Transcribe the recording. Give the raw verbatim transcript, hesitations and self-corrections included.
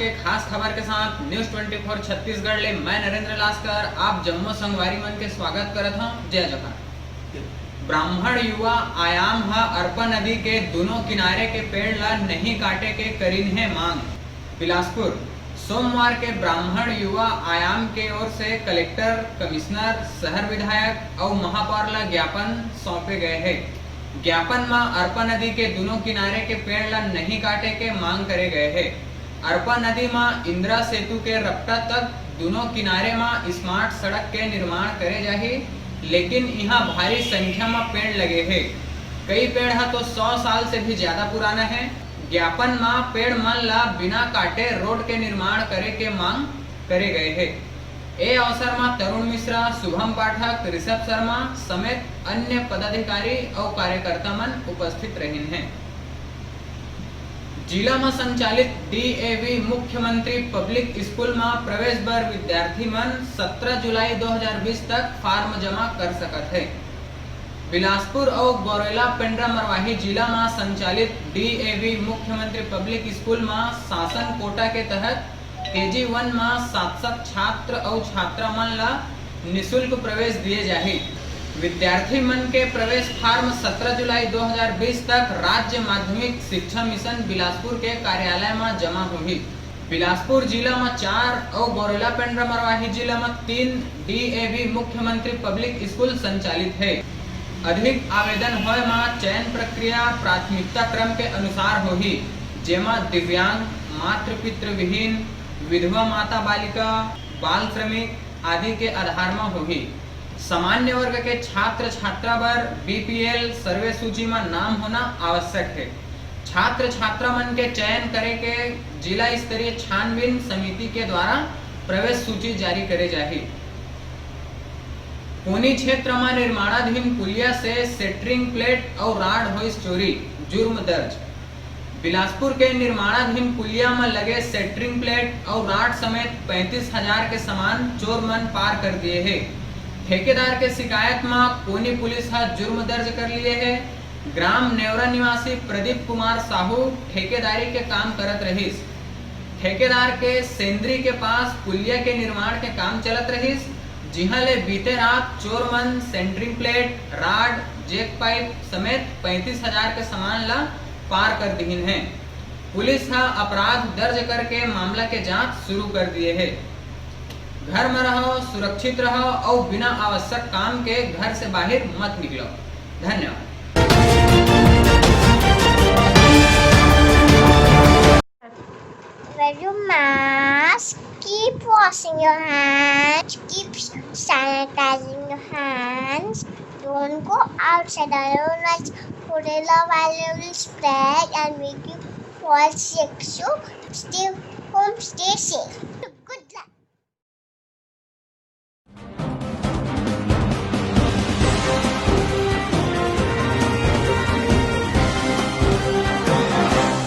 के खास खबर के साथ News twenty four छत्तीसगढ़ ले मैं नरेंद्र लास्कर आप जम्मो संगवारी मन के स्वागत करत हंव। जय जोहार। ब्राह्मण युवा आयाम ह अरपा नदी के दुनों किनारे के पेड़ ला नहीं काटे के करिन हे मांग। बिलासपुर, सोमवार के ब्राह्मण युवा आयाम के ओर से कलेक्टर, कमिश्नर, शहर विधायक अउ महापौर ला ज्ञापन सौंपे गए हे। ज्ञापन म अरपा नदी के दुनों किनारे के पेड़ ला नहीं काटे के मांग करे गए हे। अरपा नदी म इंदिरा सेतु के रपटा तक दुनों किनारे म स्मार्ट सड़क के निर्माण करे जाही, लेकिन इहां भारी संख्या म पेड़ लगे हे। कई पेड़ ह तो सौ साल से भी ज्यादा पुराना हे। ज्ञापन म पेड़ मन ला बिना काटे रोड के निर्माण करे के मांग करे गए हे। ए अवसर म तरुण मिश्रा, शुभम पाठक, ऋषभ शर्मा समेत अन्य पदाधिकारी अउ कार्यकर्ता मन उपस्थित रहिन हे। जिला म संचालित डीएवी मुख्यमंत्री पब्लिक स्कूल म प्रवेश बर विद्यार्थी मन सत्रह जुलाई दो हज़ार बीस तक फॉर्म जमा कर सकत हे। बिलासपुर अउ गौरेला पेंड्रा मरवाही जिला म संचालित डीएवी मुख्यमंत्री पब्लिक स्कूल म शासन कोटा के तहत केजी वन म सात सौ छात्र अउ छात्रा मन ल निशुल्क प्रवेश दिए जाही। विद्यार्थी मन के प्रवेश फॉर्म सत्रह जुलाई दो हज़ार बीस तक राज्य माध्यमिक शिक्षा मिशन बिलासपुर के कार्यालय म जमा होही। बिलासपुर जिला म चार अउ गौरेला पेंड्रा मरवाही जिला म तीन डीएवी मुख्यमंत्री पब्लिक स्कूल संचालित हे। अधिक आवेदन होय म चयन प्रक्रिया प्राथमिकता क्रम के अनुसार होही, जेमा दिव्यांग, मातृपितृ विहीन, विधवा माता बालिका, बाल श्रमिक आदि के आधार म होही। सामान्य वर्ग के छात्र छात्रा बर बीपीएल सर्वे सूची म नाम होना आवश्यक हे। छात्र छात्रा मन के चयन करे के जिला स्तरीय छानबीन समिति के द्वारा प्रवेश सूची जारी करे जाही। कोनी क्षेत्र म निर्माणाधीन पुलिया से सेंटरिंग प्लेट अउ राड होइस चोरी, जुर्म दर्ज। बिलासपुर के निर्माणाधीन पुलिया म लगे सेंटरिंग प्लेट अउ राड समेत पैंतीस हजार के सामान चोर मन पार कर दिए हे। ठेकेदार के शिकायत म कोनी पुलिस ह जुर्म दर्ज कर लिए हे। ग्राम नेवरा निवासी प्रदीप कुमार साहू ठेकेदारी के काम करत रहिस। ठेकेदार के सेंदरी के पास पुलिया के निर्माण के काम चलत रहिस, जिहां ले बीते रात चोर मन centering plate, rod, jack pipe समेत पैंतीस हजार के सामान ला पार कर दिहिन हे। पुलिस ह अपराध दर्ज करके मामला के जांच शुरू कर दिए हे। घर म रहो, सुरक्षित रहो अउ बिना आवश्यक काम के घर से बाहर मत निकलो। धन्यवाद। Wear your mask, keep washing your hands, keep sanitizing your hands, don't go outside alone, like Coronavirus will spread and make you fall sick. So stay home, stay safe.